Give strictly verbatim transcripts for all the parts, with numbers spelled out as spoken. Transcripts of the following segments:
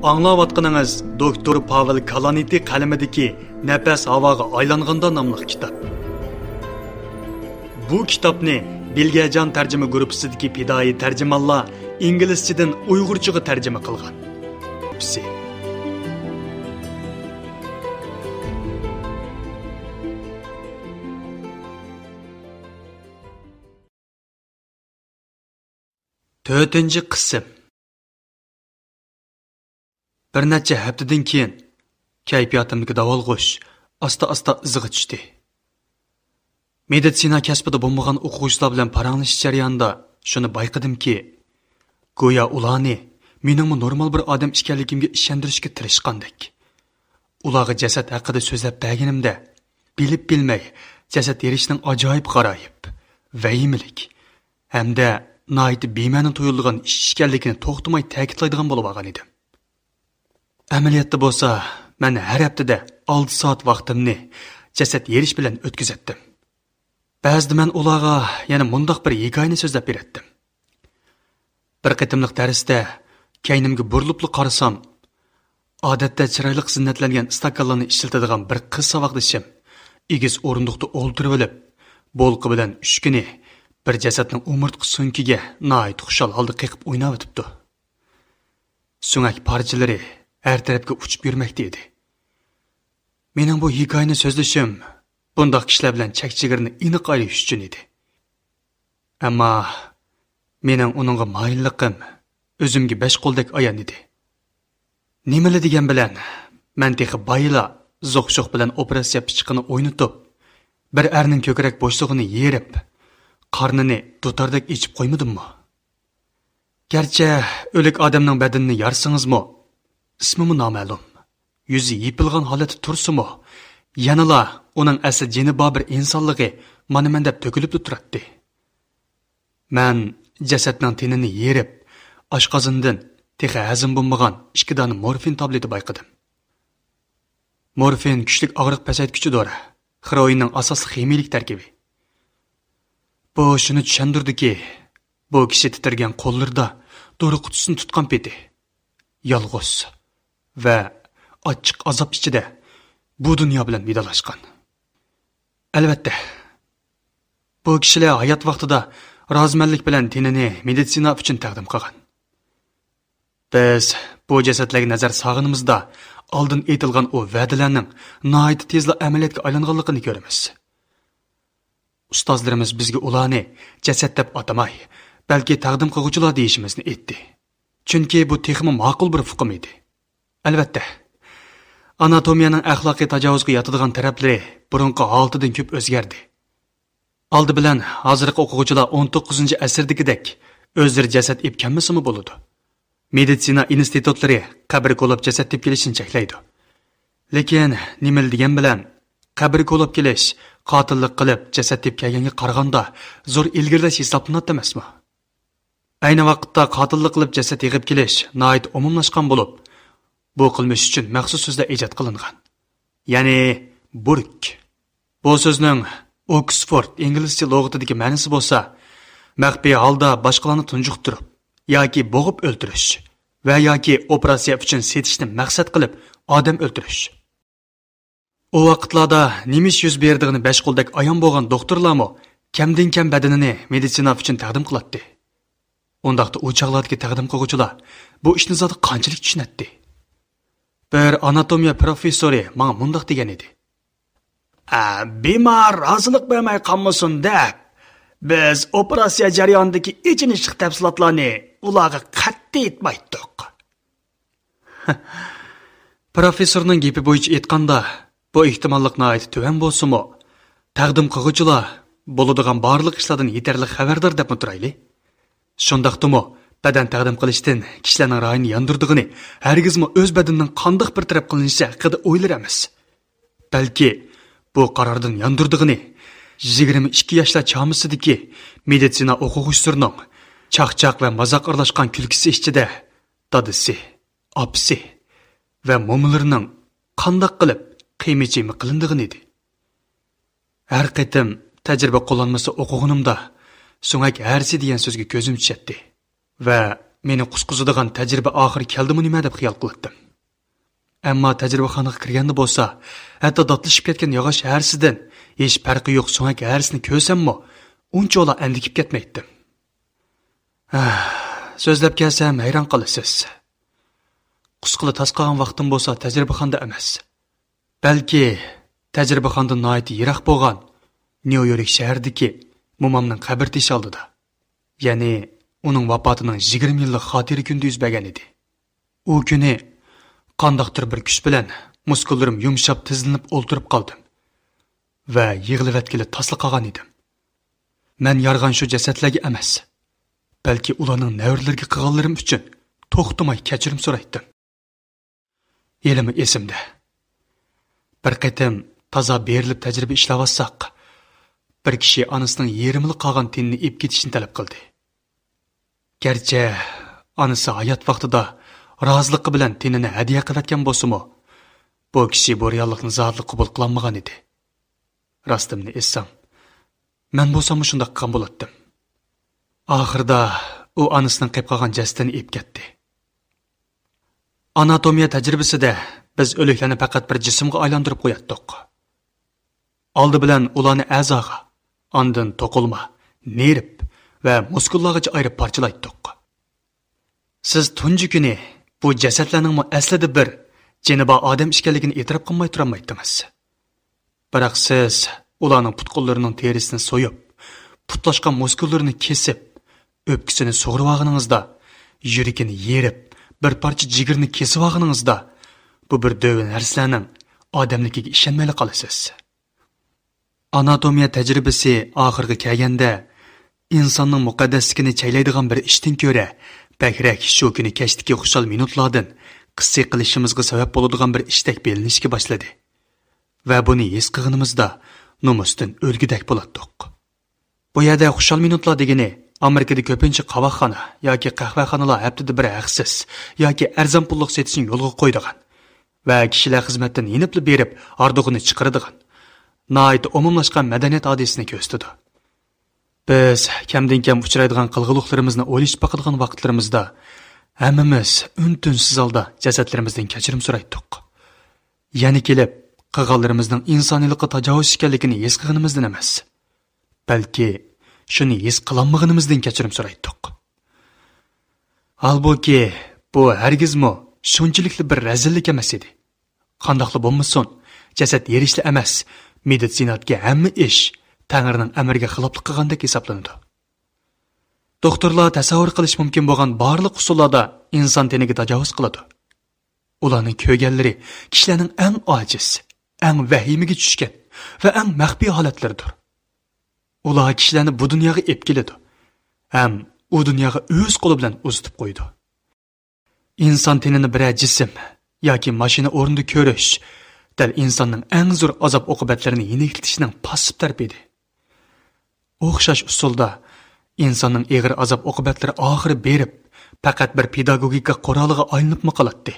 ئاڭلاۋاتقىنىڭىز دوكتور پاۋېل كالانىتى قەلىمىدىكى نەپەس ھاۋاغا ئايلانغاندا ناملىق كىتاب. بۇ كىتابنى بىلگەجان تەرجىمە گۇرۇپپىسىدىكى پىدائىي تەرجىمانلار ئىنگلىزچىدىن ئۇيغۇرچىغا تەرجىمە قىلغان. تۆتىنچى قىسىم. بىر نەچچە ھەپتىدىن كېيىن كەيپىياتىمدىكى داۋالغۇش ئاستا-ئاستا ئىزىغا چۈشتى. مېدىتسىنا كەسپىدە بولمىغان ئوقۇغۇچىلار بىلەن پاراڭلىشىش جەريانىدا شۇنى بايقىدىمكى، گويا ئۇلارنى مېنىڭمۇ نورمال بىر ئادەم ئىكەنلىكىمگە ئىشەندۈرۈشكە تىرىشقاندەك. ئۇلارغا جەسەت ھەققىدە سۆزلەپ بەرگىنىمدە، بىلىپ-بىلمەي جەسەت يېرىشنىڭ ئاجايىپ غارايىپ، ۋەھىمىلىك ھەمدە ناھايىتى بىمەنە تۇيۇلىدىغان ئىش ئىكەنلىكىنى توختىماي تەكىتلەيدىغان بولۇۋالغان ئىدىم. ئەمەلىيەتتە بولسا، مەن ھەر ھەپتىدە ئالتە سائەت ۋاقتىمنى جەسەت يېرىش بىلەن ئۆتكۈزەتتىم. بەزىدە مەن ئۇلارغا يەنە مۇنداق بىر ھېكايىنى سۆزلەپ بېرەتتىم. بىر قېتىملىق دەرستە كەينىمگە بۇرۇلۇپلا قارىسام، ئادەتتە چىرايلىق زىننەتلەنگەن ئىستاكانلارنى ئىشلىتىدىغان بىر قىز ساۋاقدىشىم ئېگىز ئورۇندۇقتا ئولتۇرۇۋېلىپ، بولقا بىلەن ئۈشكىنى بىر جەسەتنىڭ ئومۇرتقا سۆڭىكىگە ناھايىتى خۇشال ھالدا قېقىپ ئويناۋېتىپتۇ. سۆڭەك پارچىلىرى ھەر تەرەپكە ئۇچۇپ يۈرمەكتە ئىدى. مېنىڭ بۇ ھېكايىنى سۆزلىشىم بۇنداق كىشىلەر بىلەن چەك-چېگرىنى ئېنىق ئايرىش ئۈچۈن ئىدى. ئەمما مېنىڭ ئۇنىڭغا مايىللىقىم ئۆزۈمگە بەش قولدەك ئايان ئىدى. نېمىلا دېگەن بىلەن، مەن تېخى بايىلا زوق-شوق بىلەن ئوپېراتسىيە پىچىقىنى ئوينىتىپ، بىر ئەرنىڭ كۆكرەك بوشلۇقىنى يېرىپ، قارنىنى دۇتاردەك ئېچىپ قويمىدىممۇ؟ گەرچە ئۆلۈك ئادەمنىڭ بەدىنىنى يارسىڭىزمۇ، ئىسمىمۇ نامەلۇم، يۈزى يېپىلغان ھالەتتە تۇرسىمۇ، يەنىلا ئۇنىڭ ئەسلى جېنى بار بىر ئىنسانلىقى مانا مەن دەپ تۆكۈلۈپلا تۇراتتى. مەن جەسەتنىڭ تېنىنى يېرىپ، ئاشقازىنىدىن تېخى ھەزىم بولمىغان ئىككى دانە مورفىن تابلېتى بايقىدىم. مورفىن كۈچلۈك ئاغرىق پەسەيتكۈچى دورا، خېروئىننىڭ ئاساسلىق خىمىيىلىك تەركىبى. بۇ شۇنى چۈشەندۈردىكى، بۇ كىشى تىترىگەن قوللىرىدا دورا قۇتىسىنى تۇتقان پېتى، يالغۇز ۋە ئاچچىق ئازاب ئىچىدە بۇ دۇنيا بىلەن ۋىدالاشقان. ئەلۋەتتە، بۇ كىشىلەر ھايات ۋاقتىدا رازىمەنلىك بىلەن تېنىنى مېدىتسىنا ئۈچۈن تەقدىم قىلغان. بىز بۇ جەسەتلەرگە نەزەر سالغىنىمىزدا، ئالدىن ئېيتىلغان ئۇ ۋەدىلەرنىڭ ناھايىتى تېزلا ئەمەلىيەتكە ئايلانغانلىقىنى كۆرىمىز. ئۇستازلىرىمىز بىزگە ئۇلارنى جەسەت دەپ ئاتىماي، بەلكى تەقدىم قىلغۇچىلار دېيىشىمىزنى ئېيتتى. چۈنكى بۇ تېخىمۇ ماقۇل بىر ئۇقۇم ئىدى. ئەلۋەتتە، ئاناتومىيەنىڭ ئەخلاقىي تاجاۋۇزغا ياتىدىغان تەرەپلىرى بۇرۇنقى ھالىتىدىن كۆپ ئۆزگەردى. ئالدى بىلەن، ھازىرقى ئوقۇغۇچىلار ئون توققۇزىنچى ئەسىردىكىدەك ئۆزلىرى جەسەت ئېلىپ كەلمىسىمۇ بولىدۇ. مېدىتسىنا ئىنستىتۇتلىرى قەبرە كولاپ جەسەت ئېلىپ كېلىشنى چەكلەيدۇ. لېكىن نېمىلا دېگەن بىلەن، قەبرە كولاپ كېلىش، قاتىللىق قىلىپ جەسەت ئېلىپ كەلگەنگە قارىغاندا زور ئىلگىرىلەش ھېسابلىناتتى ئەمەسمۇ؟ ئەينى ۋاقىتتا قاتىللىق قىلىپ جەسەت يىغىپ كېلىش ناھايىتى ئومۇملاشقان بولۇپ، بۇ قىلمىش ئۈچۈن مەخسۇس سۆزلەر ئىجاد قىلىنغان. يەنى بۇرك. بۇ سۆزنىڭ ئوكسفورد ئىنگلىزچە لۇغىتىدىكى مەنىسى بولسا، مەخپىي ھالدا باشقىلارنى تۇنجۇقتۇرۇپ ياكى بوغۇپ ئۆلتۈرۈش ۋە ياكى ئوپېراتسىيە ئۈچۈن سېتىشنى مەقسەت قىلىپ ئادەم ئۆلتۈرۈش. ئۇ ۋاقىتلاردا نېمە ئىش يۈز بېرىدىغىنى بەش قولدەك ئايان بولغان دوختۇرلارمۇ كەمدىن كەم بەدىنىنى مېدىتسىنا ئۈچۈن تەقدىم قىلاتتى. ئۇنداقتا ئۇ چاغلاردىكى تەقدىم قىلغۇچىلار بۇ ئىشنى زادى قانچىلىك چۈشىنەتتى؟ بىر ئاناتومىيە پروفېسسورى ماڭا مۇنداق دېگەن ئىدى. ئە، بىمار رازىلىق بەرمەي قالمىسۇن دەپ، بىز ئوپېراتسىيە جەريانىدىكى ئېچىنىشلىق تەپسىلاتلارنى ئۇلارغا قەتئىي ئېيتمايتتۇق. پروفېسسورنىڭ گېپى بويىچە ئېيتقاندا، بۇ ئېھتىماللىق ناھايىتى تۆۋەن بولسىمۇ، تەقدىم قىلغۇچىلار بولىدىغان بارلىق ئىشلاردىن يېتەرلىك خەۋەردار دەپمۇ تۇرايلى. شۇنداقتىمۇ، بەدەن تەقدىم قىلىشتىن كىشىلەرنىڭ رايىنى ياندۇرىدىغىنى ھەرگىزمۇ ئۆز بەدىنىنىڭ قانداق بىر تەرەپ قىلىنىشى ھەققىدە ئويلىرى ئەمەس. بەلكى بۇ قارارىدىن ياندۇرىدىغىنى يىگىرمە ئىككى ياشلار چامىسىدىكى مېدىتسىنا ئوقۇغۇچىسىنىڭ چاقچاق ۋە مازاق ئارىلاشقان كۈلكىسى ئىچىدە دادىسى، ئاپىسى ۋە مومىلىرىنىڭ قانداق قىلىپ قىيما-چىيما قىلىنىدىغىنى ئىدى. ھەر قېتىم تەجرىبە قوللانمىسى ئوقۇغىنىمدا، سۆڭەك ھەرىسى دېگەن سۆزگە كۆزۈم چۈشەتتى ۋە مېنى قۇتقۇزىدىغان تەجرىبە ئاخىرى كەلدىمۇ نېمە دەپ خىيال قىلاتتىم. ئەمما تەجرىبىخانىغا كىرگەندە بولسا، ھەتتا داتلىشىپ كەتكەن ياغاچ ھەرىسىدىن ھېچ پەرقى يوق سۆڭەك ھەرىسىنى كۆرسەممۇ، ئۇنچىۋالا ئەندىكىپ كەتمەيتتىم. ھە، سۆزلەپ كەلسەم، ھەيران قالىسىز. قۇسقىلى تاس قالغان ۋاقتىم بولسا تەجرىبىخانىدا ئەمەس. بەلكى تەجرىبىخانىدىن ناھايىتى يىراق بولغان نيۇ يورك شەھىرىدىكى مومامنىڭ قەبرە تېشى ئالدىدا. يەنى ئۇنىڭ ۋاپاتىنىڭ يىگىرمە يىللىق خاتىرە كۈنىدە يۈز بەرگەن ئىدى. ئۇ كۈنى قانداقتۇر بىر كۈچ بىلەن مۇسكۇللىرىم يۇمشاپ تىزلىنىپ ئولتۇرۇپ قالدىم ۋە يىغلىۋەتكىلى تاسلا قالغان ئىدىم. مەن يارىغان شۇ جەسەتلەرگە ئەمەس، بەلكى ئۇلارنىڭ نەۋرىلىرىگە قىلغانلىرىم ئۈچۈن توختىماي كەچۈرۈم سورايتتىم. ھېلىمۇ ئېسىمدە. بىر قېتىم تازا بېرىلىپ تەجرىبە ئىشلەۋاتساق، بىر كىشى ئانىسىنىڭ يېرىملا قالغان تېنىنى ئېلىپ كېتىشنى تەلەپ قىلدى. گەرچە ئانىسى ھايات ۋاقتىدا رازىلىقى بىلەن تېنىنى ھەدىيە قىلىۋەتكەن بولسىمۇ، بۇ كىشى بۇ رېئاللىقنى زادىلا قوبۇل قىلالمىغان ئىدى. راستىمنى ئېيتسام، مەن بولساممۇ شۇنداق قىلغان بولاتتىم. ئاخىرىدا ئۇ ئانىسىنىڭ قېلىپ قالغان جەسىتىنى ئېلىپ كەتتى. ئاناتومىيە تەجرىبىسىدە بىز ئۆلۈكلەرنى پەقەت بىر جىسىمغا ئايلاندۇرۇپ قوياتتۇق. ئالدى بىلەن ئۇلارنى ئەزاغا، ئاندىن توقۇلما، نېرۋ ۋە مۇسكۇللارغىچە ئايرىپ پارچىلايتتۇق. سىز تۇنجى كۈنى بۇ جەسەتلەرنىڭمۇ ئەسلىدە بىر جېنى بار ئادەم ئىكەنلىكىنى ئېتىراپ قىلماي تۇرالمايتتىڭىز. بىراق سىز ئۇلارنىڭ پۇت-قوللىرىنىڭ تېرىسىنى سويۇپ، پۇتلاشقان مۇسكۇللىرىنى كېسىپ، ئۆپكىسىنى سۇغۇرۇۋالغىنىڭىزدا، يۈرىكىنى يېرىپ، بىر پارچە جىگىرىنى كېسىۋالغىنىڭىزدا، بۇ بىر دۆۋە نەرسىلەرنىڭ ئادەملىكىگە ئىشەنمەيلا قالىسىز. ئاناتومىيە تەجرىبىسى ئاخىرىغا كەلگەندە، ئىنساننىڭ مۇقەددەسلىكىنى چەيلەيدىغان بىر ئىشتىن كۆرە، بەكرەك شۇ كۈنى كەچتىكى خۇشال مىنۇتلاردىن قىسسە قىلىشىمىزغا سەۋەب بولىدىغان بىر ئىشتەك بىلىنىشكە باشلىدى. ۋە بۇنى ھېس قىلغىنىمىزدا نومۇستىن ئۆلگۈدەك بولاتتۇق. بۇ يەردە خۇشال مىنۇتلار دېگىنى ئامېرىكىدا كۆپىنچە قاۋاقخانا ياكى قەھۋەخانىلار ھەپتىدە بىر ھەقسىز ياكى ئەرزان پۇللۇق سېتىشنى يولغا قويىدىغان ۋە كىشىلەر خىزمەتتىن يېنىپلا بېرىپ ھاردۇقىنى چىقىرىدىغان ناھايىتى ئومۇملاشقان مەدەنىيەت ھادىسىسىنى كۆرسىتىدۇ. بىز كەمدىن كەم ئۇچرايدىغان قىلغۇلۇقلىرىمىزنى ئويلىشىپ باقىدىغان ۋاقىتلىرىمىزدا ھەممىمىز ئۈن-تىنسىز ھالدا جەسەتلىرىمىزدىن كەچۈرۈم سورايتتۇق. يەنە كېلىپ، قىلغانلىرىمىزنىڭ ئىنسانىيلىققا تاجاۋۇز ئىكەنلىكىنى ھېس قىلغىنىمىزدىن ئەمەس، بەلكى شۇنى ھېس قىلالمىغىنىمىزدىن كەچۈرۈم سورايتتۇق. ھالبۇكى، بۇ ھەرگىزمۇ شۇنچىلىكلا بىر رەزىللىك ئەمەس ئىدى. قانداقلا بولمىسۇن، جەسەت يېرىشلا ئەمەس، مېدىتسىنادىكى ھەممە ئىش تەڭرىنىڭ ئەمرىگە خىلاپلىق قىلغاندەك ھېسابلىنىدۇ. دوختۇرلار تەسەۋۋۇر قىلىش مۇمكىن بولغان بارلىق ئۇسۇللاردا ئىنسان تېنىگە تاجاۋۇز قىلىدۇ. ئۇلارنىڭ كۆرگەنلىرى كىشىلەرنىڭ ئەڭ ئاجىز، ئەڭ ۋەھىمىگە چۈشكەن ۋە ئەڭ مەخپىي ھالەتلىرىدۇر. ئۇلار كىشىلەرنى بۇ دۇنياغا ئېلىپ كېلىدۇ ھەم ئۇ دۇنياغا ئۆز قولى بىلەن ئۇزىتىپ قويىدۇ. ئىنسان تېنىنى بىرەر جىسىم ياكى ماشىنا ئورنىدا كۆرۈش دەل ئىنساننىڭ ئەڭ زور ئازاب-ئوقۇبەتلىرىنى يېنىكلىتىشنىڭ پاسسىپ تەرىپى ئىدى. ئوخشاش ئۇسۇلدا ئىنساننىڭ ئېغىر ئازاب-ئوقۇبەتلىرى ئاخىرى بېرىپ، پەقەت بىر پېداگوگىكا قورالىغا ئايلىنىپمۇ قالاتتى.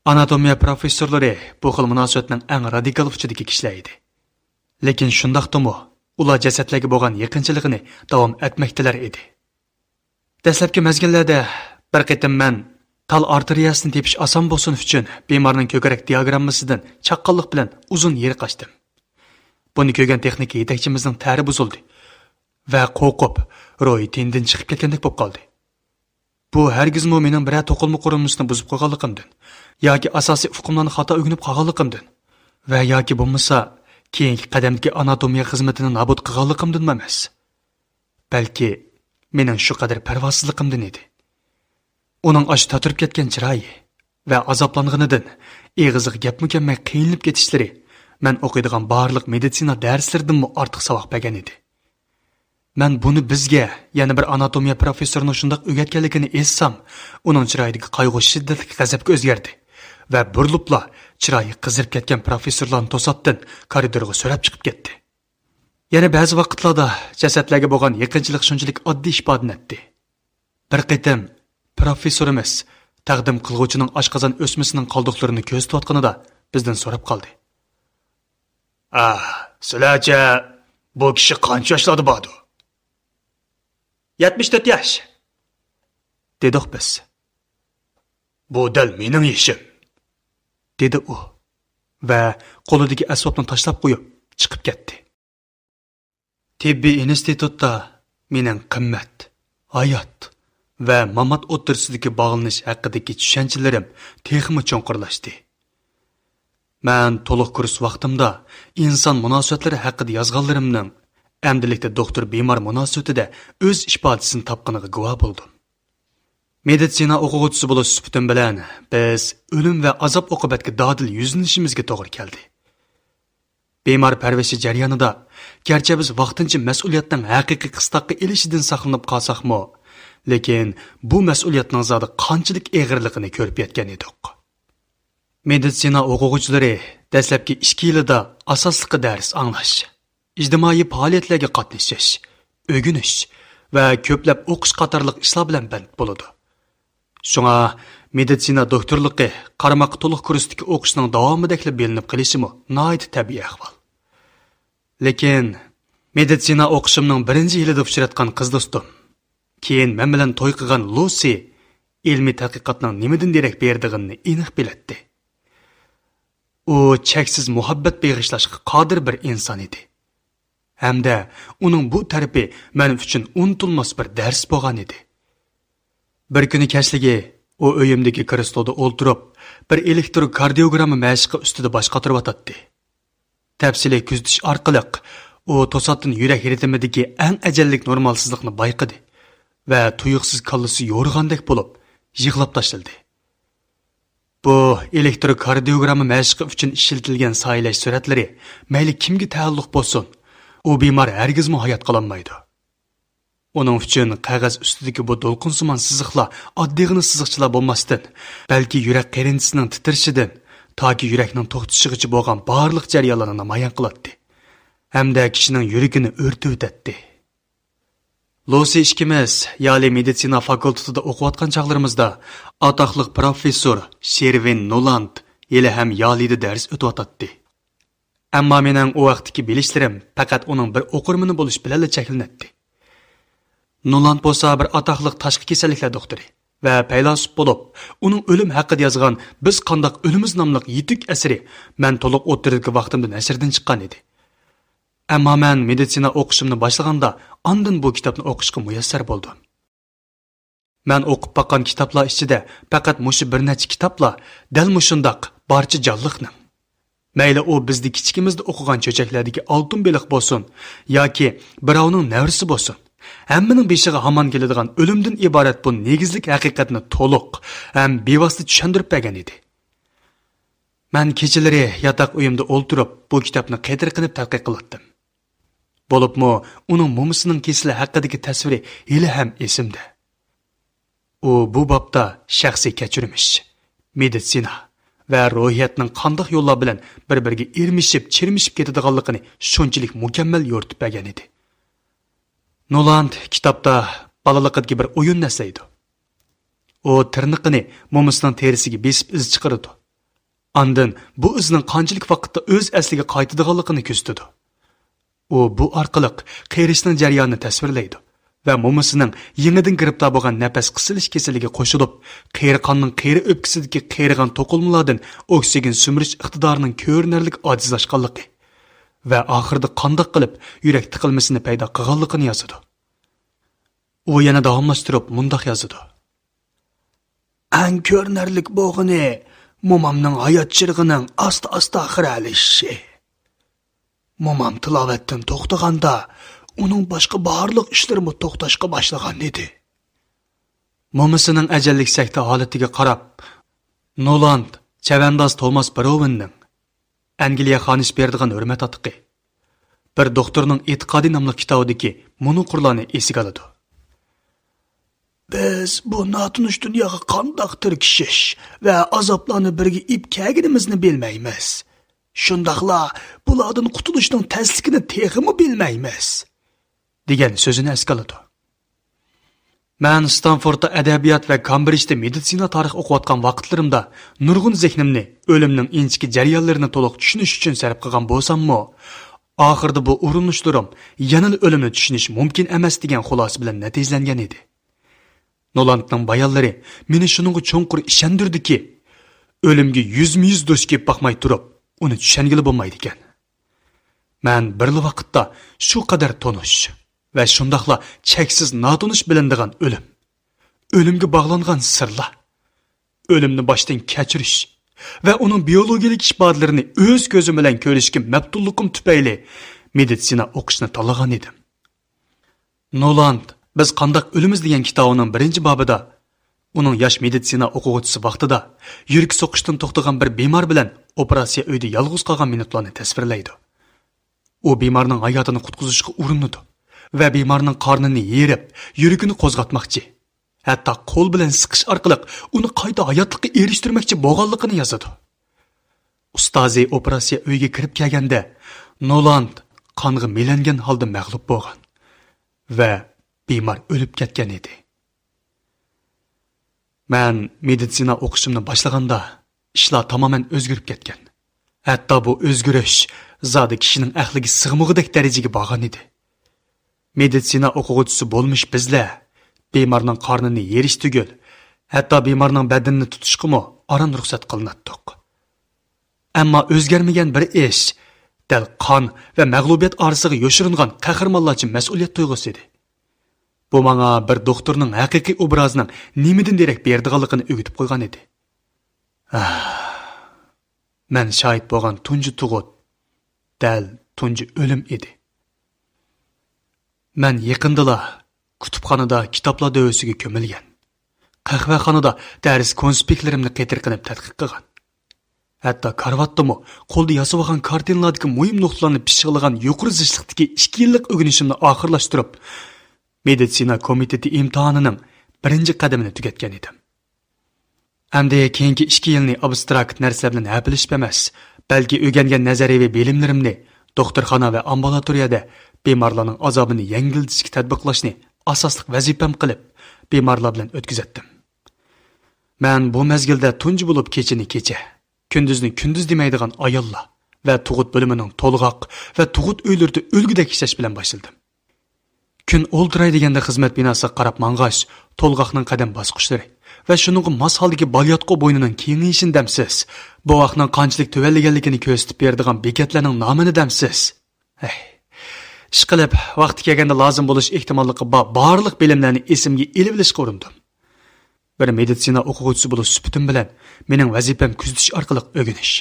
ئاناتومىيە پروفېسسورلىرى بۇ خىل مۇناسىۋەتنىڭ ئەڭ رادىكال ئۇچىدىكى كىشىلەر ئىدى. لېكىن شۇنداقتىمۇ، ئۇلار جەسەتلەرگە بولغان يېقىنچىلىقىنى داۋام ئەتمەكتىلەر ئىدى. دەسلەپكى مەزگىللەردە بىر قېتىم مەن تال ئارتېرىيەسىنى تېپىش ئاسان بولسۇن ئۈچۈن بىمارنىڭ كۆكرەك دىئاگراممىسىدىن چاققانلىق بىلەن ئۇزۇن يېرىق ئاچتىم. بۇنى كۆرگەن تېخنىكا يېتەكچىمىزنىڭ تەرى بۇزۇلدى ۋە قورقۇپ، روھى تېنىدىن چىقىپ كەتكەندەك بولۇپ قالدى. بۇ ھەرگىزمۇ مېنىڭ بىرەر توقۇلما قۇرۇلمىسىنى بۇزۇپ قويغانلىقىمدىن ياكى ئاساسىي ئۇقۇملارنى خاتا ئۆگىنىپ قالغانلىقىمدىن ۋە ياكى بولمىسا كېيىنكى قەدەمدىكى ئاناتومىيە خىزمىتىنى نابۇت قىلغانلىقىمدىنمۇ ئەمەس، بەلكى مېنىڭ شۇ قەدەر پەرۋاسىزلىقىمدىن ئىدى. ئۇنىڭ ئاشۇ تاتىرىپ كەتكەن چىرايى ۋە ئازابلانغىنىدىن ئېغىزىغا گەپمۇ كەلمەي قىينىلىپ كېتىشلىرى مەن ئوقۇيدىغان بارلىق مېدىتسىنا دەرسلىرىدىنمۇ ئارتۇق ساۋاق بەرگەن ئىدى. مەن بۇنى بىزگە يەنە بىر ئاناتومىيە پروفېسسورىنىڭ شۇنداق ئۆگەتكەنلىكىنى ئېيتسام، ئۇنىڭ چىرايىدىكى قايغۇ شىددەتلىك غەزەپكە ئۆزگەردى ۋە بۇرۇلۇپلا چىرايى قىزىرىپ كەتكەن پروفېسسورلارنى توساتتىن كارىدورغا سۆرەپ چىقىپ كەتتى. يەنە بەزى ۋاقىتلاردا جەسەتلەرگە بولغان يېقىنچىلىق شۇنچىلىك ئاددىي ئىپادىلىنەتتى. بىر قېتىم پروفېسسورىمىز تەقدىم قىلغۇچىنىڭ ئاشقازان ئۆسمىسىنىڭ قالدۇقلىرىنى كۆزىتىۋاتقىنىدا بىزدىن سوراپ قالدى. ئاھ، سىلەرچە بۇ كىشى قانچە ياشلاردا باردۇ؟ يەتمىش تۆت ياش. دېدۇق بىز. بۇ دەل مېنىڭ يېشىم، دېدى ئۇ ۋە قولىدىكى ئەسۋابنى تاشلاپ قويۇپ چىقىپ كەتتى. تېببىي ئىنستىتۇتتا مېنىڭ قىممەت، ھايات ۋە مامات ئوتتۇرىسىدىكى باغلىنىش ھەققىدىكى چۈشەنچىلىرىم تېخىمۇ چوڭقۇرلاشتى. مەن تولۇق كۇرس ۋاقتىمدا ئىنسان مۇناسىۋەتلىرى ھەققىدە يازغانلىرىمنىڭ ئەمدىلىكتە دوختۇر بىمار مۇناسىۋىتىدە ئۆز ئىپادىسىنى تاپقىنىغا گۇۋاھ بولدۇم. مېدىتسىنا ئوقۇغۇچىسى بولۇش سۈپىتىم بىلەن بىز ئۆلۈم ۋە ئازاب ئوقۇبەتكە دادىل يۈزلىنىشىمىزگە توغرا كەلدى. بىمار پەرۋىشى جەريانىدا، گەرچە بىز ۋاقتىنچە مەسئۇلىيەتنىڭ ھەقىقىي قىستاققا ئېلىشىدىن ساقلىنىپ قالساقمۇ، لېكىن بۇ مەسئۇلىيەتنىڭ زادى قانچىلىك ئېغىرلىقىنى كۆرۈپ يەتكەن ئىدۇق. مېدىتسىنا ئوقۇغۇچىلىرى دەسلەپكى ئىككى يىلىدا ئاساسلىقى دەرس ئاڭلاش، ئىجتىمائىي پائالىيەتلەرگە قاتنىشىش، ئۆگىنىش ۋە كۆپلەپ ئوقۇش قاتارلىق ئىشلار بىلەن بەند بولىدۇ. شۇڭا مېدىتسىنا دوكتورلۇقى قارىماققا تولۇق كۇرستىكى ئوقۇشنىڭ داۋامىدەكلا بىلىنىپ قېلىشىمۇ ناھايىتى تەبىئىي ئەھۋال. لېكىن مېدىتسىنا ئوقۇشۇمنىڭ بىرىنچى يىلىدا ئۇچراتقان قىز دوستۇم، كېيىن مەن بىلەن توي قىلغان لۇسى ئىلمىي تەتقىقاتنىڭ نېمىدىن دېرەك بېرىدىغىنىنى ئېنىق بىلەتتى. ئۇ چەكسىز مۇھەببەت بېغىشلاشقا قادىر بىر ئىنسان ئىدى. ھەمدە ئۇنىڭ بۇ تەرىپى مەن ئۈچۈن ئۇنتۇلماس بىر دەرس بولغان ئىدى. بىر كۈنى كەچلىكى ئۇ ئۆيۈمدىكى كرېسلودا ئولتۇرۇپ، بىر ئېلېكتروكاردىيوگرامما مەشىقى ئۈستىدە باش قاتۇرۇۋاتاتتى. تەپسىلىي كۆزىتىش ئارقىلىق ئۇ توساتتىن يۈرەك رىتىمىدىكى ئەڭ ئەجەللىك نورمالسىزلىقنى بايقىدى ۋە تۇيۇقسىز كاللىسى يورۇغاندەك بولۇپ، يىغلاپ تاشلىدى. بۇ ئېلېكتروكاردىيوگرامما مەشىقى ئۈچۈن ئىشلىتىلگەن سايىلەش سۈرەتلىرى مەيلى كىمگە تەئەللۇق بولسۇن، ئۇ بىمار ھەرگىزمۇ ھايات قالالمايدۇ. ئۇنىڭ ئۈچۈن قەغەز ئۈستىدىكى بۇ دولقۇنسىمان سىزىقلار ئاددىيغىنا سىزىقچىلار بولماستىن، بەلكى يۈرەك قېرىنچىسىنىڭ تىترىشىدىن تاكى يۈرەكنىڭ توختىشىغىچە بولغان بارلىق جەريانلارنى نامايان قىلاتتى ھەمدە كىشىنىڭ يۈرىكىنى ئۆرتىۋېتەتتى. لوسى ئىككىمىز يالى مېدىتسىنا فاكۇلتېتىدا ئوقۇۋاتقان چاغلىرىمىزدا ئاتاقلىق پروفېسسور شېرۋىن نولاند ھېلىھەم يالىدا دەرس ئۆتۈۋاتاتتى. ئەمما مېنىڭ ئۇ ۋاقىتتىكى بىلىشلىرىم پەقەت ئۇنىڭ بىر ئوقۇرمىنى بولۇش بىلەنلا چەكلىنەتتى. نولاند بولسا بىر ئاتاقلىق تاشقى كېسەللىكلەر دوختۇرى ۋە پەيلاسوپ بولۇپ، ئۇنىڭ ئۆلۈم ھەققىدە يازغان بىز قانداق ئۆلىمىز ناملىق يېتۈك ئەسىرى مەن تولۇق ئوتتۇرىدىكى ۋاقتىمدا نەشردىن چىققان ئىدى. ئەمما مەن مېدىتسىنا ئوقۇشۇمنى باشلىغاندا ئاندىن بۇ كىتابنى ئوقۇشقا مۇيەسسەر بولدۇم. مەن ئوقۇپ باققان كىتابلار ئىچىدە پەقەت مۇشۇ بىر نەچچە كىتابلا دەل مۇشۇنداق بارچە جانلىقنىڭ، مەيلى ئۇ بىزدە كىچىكىمىزدە ئوقۇغان چۆچەكلەردىكى ئالتۇن بېلىق بولسۇن ياكى بىراۋنىڭ نەۋرىسى بولسۇن، ھەممىنىڭ بېشىغا ھامان كېلىدىغان ئۆلۈمدىن ئىبارەت بۇ نېگىزلىك ھەقىقەتنى تولۇق ھەم بىۋاسىتە چۈشەندۈرۈپ بەرگەن ئىدى. مەن كېچىلىرى ياتاق ئۆيۈمدە ئولتۇرۇپ، بۇ كىتابنى قېتىرقىنىپ تەتقىق قىلاتتىم. بولۇپمۇ ئۇنىڭ مومىسىنىڭ كېسىلى ھەققىدىكى تەسۋىرى ھېلىھەم ئېسىمدە. ئۇ بۇ بابتا شەخسىي كەچۈرمىش، مېدىتسىنا ۋە روھىيەتنىڭ قانداق يوللار بىلەن بىر-بىرىگە ئىرمىشىپ، چىرمىشىپ كېتىدىغانلىقىنى شۇنچىلىك مۇكەممەل يورۇتۇپ بەرگەن ئىدى. نولاند كىتابتا بالىلىقىدىكى بىر ئويۇننى ئەسلەيدۇ. ئۇ تىرنىقىنى مومىسىنىڭ تېرىسىگە بېسىپ ئىز چىقىرىدۇ. ئاندىن بۇ ئىزنىڭ قانچىلىك ۋاقىتتا ئۆز ئەسلىگە قايتىدىغانلىقىنى كۆزىتىدۇ. ئۇ بۇ ئارقىلىق قېرىشنىڭ جەريانىنى تەسۋىرلەيدۇ ۋە مومىسىنىڭ يېڭىدىن گىرىپتار بولغان نەپەس قىسىلىش كېسىلىگە قوشۇلۇپ، قېرى قاننىڭ قېرى ئۆپكىسىدىكى قېرىغان توقۇلمىلاردىن ئوكسىگېن سۈمۈرۈش ئىقتىدارىنىڭ كۆرۈنەرلىك ئاجىزلاشقانلىقى ۋە ئاخىرىدا قانداق قىلىپ يۈرەك تىقىلمىسىنى پەيدا قىلغانلىقىنى يازىدۇ. ئۇ يەنە داۋاملاشتۇرۇپ مۇنداق يازىدۇ: ئەڭ كۆرۈنەرلىك بولغىنى مومامنىڭ ھايات چىرىغىنىڭ ئاستا-ئاستا خىرەلىشىشى. مومام تىلاۋەتتىن توختىغاندا، ئۇنىڭ باشقا بارلىق ئىشلىرىمۇ توختاشقا باشلىغان ئىدى. مومىسىنىڭ ئەجەللىك سەكتە ھالىتىگە قاراپ، نولاند چەۋەنداز توماس بروۋېننىڭ ئەنگلىيە خانىش بېرىدىغان ھۆرمەت ئاتىقى، بىر دوختۇرنىڭ ئېتىقادى ناملىق كىتابىدىكى مۇنۇ قۇرلارنى ئېسىگە ئالىدۇ. بىز بۇ ناتونۇش دۇنياغا قانداق تىركىشىش ۋە ئازابلارنى بىرگە ئېلىپ كەلگىنىمىزنى بىلمەيمىز. شۇنداقلا بۇلاردىن قۇتۇلۇشنىڭ تەسلىكىنى تېخىمۇ بىلمەيمىز، دېگەن سۆزىنى ئەسكە ئالىدۇ. مەن ستانفوردتا ئەدەبىيات ۋە كامبرىجدا مېدىتسىنا تارىخ ئوقۇۋاتقان ۋاقىتلىرىمدا نۇرغۇن زېھنىمنى ئۆلۈمنىڭ ئىنچىكە جەريانلىرىنى تولۇق چۈشىنىش ئۈچۈن سەرپ قىلغان بولساممۇ، ئاخىرىدا بۇ ئۇرۇنۇشلىرىم يەنىلا ئۆلۈمنى چۈشىنىش مۇمكىن ئەمەس دېگەن خۇلاسە بىلەن نەتىجىلەنگەن ئىدى. نولانتنىڭ بايانلىرى مېنى شۇنىڭغا چوڭقۇر ئىشەندۈردىكى، ئۆلۈمگە يۈزمۇ يۈز دۇچ كېلىپ باقماي تۇرۇپ، ئۇنى چۈشەنگىلى بولمايدىكەن. مەن بىرلا ۋاقىتتا شۇ قەدەر تونۇش ۋە شۇنداقلا چەكسىز ناتونۇش بىلىنىدىغان ئۆلۈم، ئۆلۈمگە باغلانغان سىرلار، ئۆلۈمنى باشتىن كەچۈرۈش ۋە ئۇنىڭ بىيولوگىيەلىك ئىپادىلىرىنى ئۆز كۆزۈم بىلەن كۆرۈشكە مەپتۇنلۇقۇم تۈپەيلى مېدىتسىنا ئوقۇشنى تاللىغان ئىدىم. نولاند بىز قانداق ئۆلىمىز دېگەن كىتابىنىڭ بىرىنچى بابىدا ئۇنىڭ ياش مېدىتسىنا ئوقۇغۇچىسى ۋاقتىدا يۈرىكى سوقۇشتىن توختىغان بىر بىمار بىلەن ئوپېراتسىيە ئۆيىدە يالغۇز قالغان مىنۇتلارنى تەسۋىرلەيدۇ. ئۇ بىمارنىڭ ھاياتىنى قۇتقۇزۇشقا ئۇرۇنىدۇ ۋە بىمارنىڭ قارنىنى يېرىپ، يۈرىكىنى قوزغاتماقچى، ھەتتا قول بىلەن سىقىش ئارقىلىق ئۇنى قايتا ھاياتلىققا ئېرىشتۈرمەكچى بولغانلىقىنى يازىدۇ. ئۇستازى ئوپېراتسىيە ئۆيىگە كىرىپ كەلگەندە، نولاند قانغا مىلەنگەن ھالدا مەغلۇپ بولغان ۋە بىمار ئۆلۈپ كەتكەن ئىدى. مەن مېدىتسىنا ئوقۇشۇمنى باشلىغاندا، ئىشلار تامامەن ئۆزگىرىپ كەتكەن. ھەتتا بۇ ئۆزگىرىش زادى كىشىنىڭ ئەقلىگە سىغمىغۇدەك دەرىجىگە بارغان ئىدى. مېدىتسىنا ئوقۇغۇچىسى بولمىش بىزلەر بىمارنىڭ قارنىنى يېرىش تۈگۈل، ھەتتا بىمارنىڭ بەدىنىنى تۇتۇشقىمۇ ئاران رۇخسەت قىلىناتتۇق. ئەمما ئۆزگەرمىگەن بىر ئىش، دەل قان ۋە مەغلۇبىيەت ئارىسىغا يوشۇرۇنغان قەھرىمانلارچە مەسئۇلىيەت تۇيغۇسى ئىدى. بۇ ماڭا بىر دوختۇرنىڭ ھەقىقىي ئوبرازىنىڭ نېمىدىن دېرەك بېرىدىغانلىقىنى ئۆگىتىپ قويغان ئىدى. ئاھ، مەن شاھىت بولغان تۇنجى تۇغۇت، دەل تۇنجى ئۆلۈم ئىدى. مەن يېقىندىلا كۇتۇپخانىدا كىتابلار دۆۋىسىگە كۆمۈلگەن، قەھۋەخانىدا دەرس كونسپىكتلىرىمنى قېتىرقىنىپ تەتقىق قىلغان، ھەتتا كارىۋاتتىمۇ قولدا ياسىۋالغان كارتىنىلاردىكى مۇھىم نۇقتىلارنى پىششىقلىغان يۇقىرى زىچلىقتىكى ئىككى يىللىق ئۆگىنىشىمنى ئاخىرلاشتۇرۇپ، مېدىتسىنا كومىتېتى ئىمتىھانىنىڭ بىرىنچى قەدىمىنى تۈگەتكەن ئىدىم. ئەمدى كېيىنكى ئىككى يىلنى ئابستراكت نەرسىلەر بىلەن ھەپىلىشىپ ئەمەس، بەلكى ئۆگەنگەن نەزەرىيەۋى بىلىملىرىمنى دوختۇرخانا ۋە ئامبۇلاتورىيەدە بىمارلارنىڭ ئازابىنى يەڭگىللىتىشكە تەتبىقلاشنى ئاساسلىق ۋەزىپەم قىلىپ، بىمارلار بىلەن ئۆتكۈزەتتىم. مەن بۇ مەزگىلدە تۇنجى بولۇپ كېچىنى كېچە، كۈندۈزنى كۈندۈز دېمەيدىغان ئاياللار ۋە تۇغۇت بۆلۈمىنىڭ تولغاق ۋە تۇغۇت ئۆيلىرىدە ئۆلگۈدەك ئىشلەش بىلەن باشلىدىم. كۈن ئولتۇراي دېگەندە خىزمەت بىناسىغا قاراپ ماڭغاچ، تولغاقنىڭ قەدەم باسقۇچلىرى ۋە شۇنىڭغا ماس ھالدىكى بالىياتقۇ بوينىنىڭ كېڭىيىشىنى دەمسىز، بوۋاقنىڭ قانچىلىك تۆۋەنلىگەنلىكىنى كۆرسىتىپ بېرىدىغان بېكەتلەرنىڭ نامىنى دەمسىز. ھەي، ئىشقىلىپ، ۋاقتى كەلگەندە لازىم بولۇش ئېھتىماللىقى بار بارلىق بىلىملەرنى ئېسىمگە ئېلىۋېلىشقا ئۇرۇندۇم. بىر مېدىتسىنا ئوقۇغۇچىسى بولۇش سۈپىتىم بىلەن مېنىڭ ۋەزىپەم كۆزىتىش ئارقىلىق ئۆگىنىش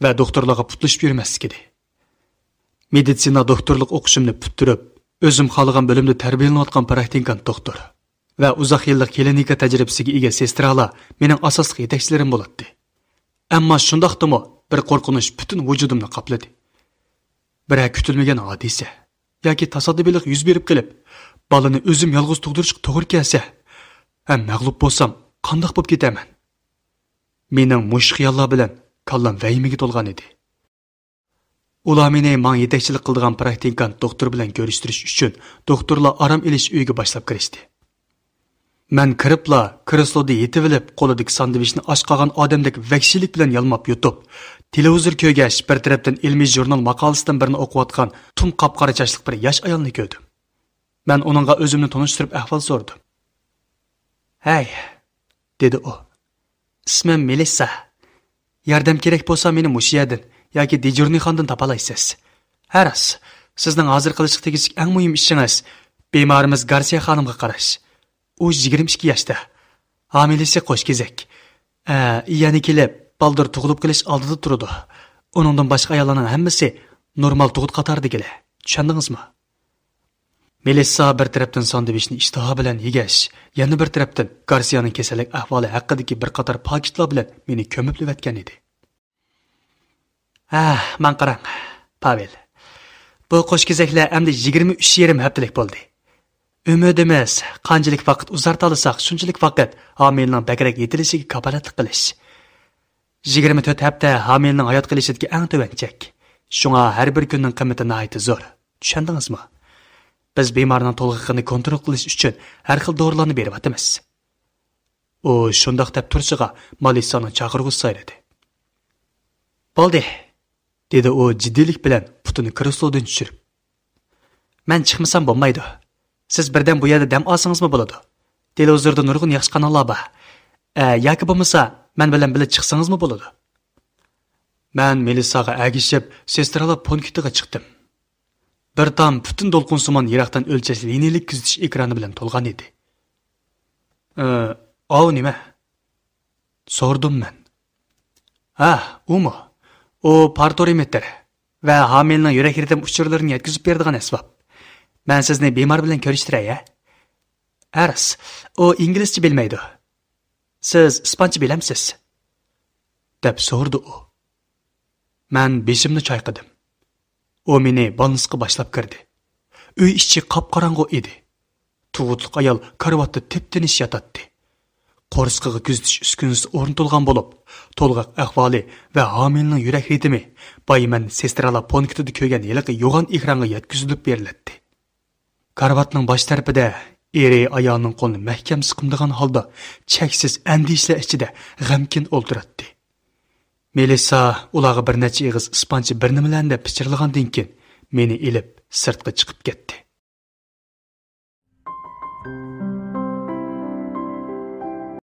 ۋە دوختۇرلارغا پۇتلىشىپ يۈرمەسلىك ئىدى. مېدىتسىنا دوختۇرلۇق ئوقۇشۇمنى پۈتتۈرۈپ، ئۆزۈم خالىغان بۆلۈمدە تەربىيەلىنىۋاتقان پراكتىكانت دوختۇر ۋە ئۇزاق يىللىق كلىنىكا تەجرىبىسىگە ئىگە سېسترالار مېنىڭ ئاساسلىق يېتەكچىلىرىم بولاتتى. ئەمما شۇنداقتىمۇ بىر قورقۇنچ پۈتۈن ۋۇجۇدۇمنى قاپلىدى. بىرەر كۈتۈلمىگەن ھادىسە ياكى تاسادىپىيلىق يۈز بېرىپ قېلىپ، بالىنى ئۆزۈم يالغۇز تۇغدۇرۇشقا توغرا كەلسە، ھەم مەغلۇپ بولسام، قانداق بولۇپ كېتەرمەن؟ مېنىڭ مۇشۇ خىياللار بىلەن كاللام ۋەھىمىگە تولغان ئىدى. ئۇلار مېنى ماڭا يېتەكچىلىك قىلىدىغان پراكتىكانت دوختۇر بىلەن كۆرۈشتۈرۈش ئۈچۈن دوختۇرلار ئارام ئېلىش ئۆيىگە باشلاپ كىرىشتى. مەن كىرىپلا، كرېسلودا يېتىۋېلىپ، قولىدىكى ساندۋىچنى ئاچ قالغان ئادەمدەك ۋەھشىيلىك بىلەن يالماپ يۇتۇپ، تېلېۋىزور كۆرگەچ، بىر تەرەپتىن ئىلمىي ژۇرنال ماقالىسىدىن بىرنى ئوقۇۋاتقان تۇم قاپقارا چاچلىق بىر ياش ئايالنى كۆردۈم. مەن ئۇنىڭغا ئۆزۈمنى تونۇشتۇرۇپ ئەھۋال سورىدىم. ھەي، دېدى ئۇ. ئىسمىم مېلىسسا. ياردەم كېرەك بولسا، مېنى مۇشۇ يەردىن ياكى دېجۇرنىيخانىدىن تاپالايسىز. ھە راست، سىزنىڭ ھازىر قىلىشقا تېگىشلىك ئەڭ مۇھىم ئىشىڭىز بىمارىمىز گارسىيە خانىمغا قاراش. ئۇ يىگىرمە ئىككى ياشتا. ھامىلىسى قوش كېزەك. ئە، يەنە كېلىپ، بالدۇر تۇغۇلۇپ قېلىش ئالدىدا تۇرىدۇ. ئۇنىڭدىن باشقا ئاياللارنىڭ ھەممىسى نورمال تۇغۇت قاتارىدىكىلەر. چۈشەندىڭىزمۇ؟ مېلىسسا بىر تەرەپتىن ساندۋىچنى ئىشتىها بىلەن يېگەچ، يەنە بىر تەرەپتىن گارسىيانىڭ كېسەللىك ئەھۋالى ھەققىدىكى بىر قاتار پاكىتلار بىلەن مېنى كۆمۈپلىۋەتكەن ئىدى. ھە، ماڭا قاراڭ، پاۋېل. بۇ قوش كېزەكلەر ئەمدى يىگىرمە ئۈچ يېرىم ھەپتىلىك بولدى. ئۈمىدىمىز، قانچىلىك ۋاقىت ئۇزارتالىساق، شۇنچىلىك ۋاقىت ھامىلىنىڭ بەكرەك يېتىلىشىگە كاپالەتلىك قىلىش. يىگىرمە تۆت ھەپتە ھامىلىنىڭ ھايات قېلىشىدىكى ئەڭ تۆۋەن چەك. شۇڭا ھەر بىر كۈننىڭ قىممىتى ناھايىتى زور. چۈشەندىڭىزمۇ؟ بىز بىمارنىڭ تولغىقىنى كونترول قىلىش ئۈچۈن ھەر خىل دورىلارنى بېرىۋاتىمىز. ئۇ شۇنداق دەپ تۇرۇشىغا مالىسسانىڭ چاقىرغۇسى سايرىدى. بولدى، دېدى ئۇ جىددىيلىك بىلەن پۇتىنى كرېسلودىن چۈشۈرۈپ. مەن چىقمىسام بولمايدۇ. سىز بىردەم بۇ يەردە دەم ئالسىڭىزمۇ بولىدۇ. تېلېۋىزوردا نۇرغۇن ياخشى قاناللار بار. ئە، ياكى بولمىسا، مەن بىلەن بىللە چىقسىڭىزمۇ بولىدۇ. مەن مېلىسساغا ئەگىشىپ، سېسترالار پونكىتىغا چىقتىم. بىر تام پۈتۈن دولقۇنسىمان يىراقتىن ئۆلچەش لىنىيەلىك كۆزىتىش ئېكرانى بىلەن تولغان ئىدى. ئە، ئاۋۇ نېمە؟ سورىدىم مەن. ھە، ئۇمۇ. ئۇ پارتورىمېتىر ۋە ھامىلىنىڭ يۈرەك رىتىم ئۇچۇرلىرىنى يەتكۈزۈپ بېرىدىغان ئەسۋاب. مەن سىزنى بىمار بىلەن كۆرۈشتۈرەي، ھە؟ ئەرس، ئۇ ئىنگلىزچە بىلمەيدۇ. سىز ئىسپانچە بىلەمسىز؟ دەپ سورىدى ئۇ. مەن بېشىمنى چايقىدىم. ئۇ مېنى بالنىسقا باشلاپ كىردى. ئۆي ئىچى قاپقاراڭغۇ ئىدى. تۇغۇتلۇق ئايال كارىۋاتتا تىپتىنچ ياتاتتى. قورسىقىغا كۆزىتىش ئۈسكۈنىسى ئورنىتىلغان بولۇپ، تولغاق ئەھۋالى ۋە ھامىلىنىڭ يۈرەك رىتىمى بايىمەن سېسترالار پونكىتىدا كۆرگەن ھېلىقى يوغان ئېكرانغا يەتكۈزۈلۈپ بېرىلەتتى. كارىۋاتنىڭ باش تەرىپىدە ئېرى ئايالىنىڭ قولىنى مەھكەم سىقىمدىغان ھالدا چەكسىز ئەندىشىلەر ئىچىدە غەمكىن ئولتۇراتتى. مېلىسسا ئۇلارغا بىر نەچچە ئېغىز ئىسپانچە بىر نېمىلەرنى دەپ پىچىرلىغاندىن كېيىن، مېنى ئېلىپ سىرتقا چىقىپ كەتتى.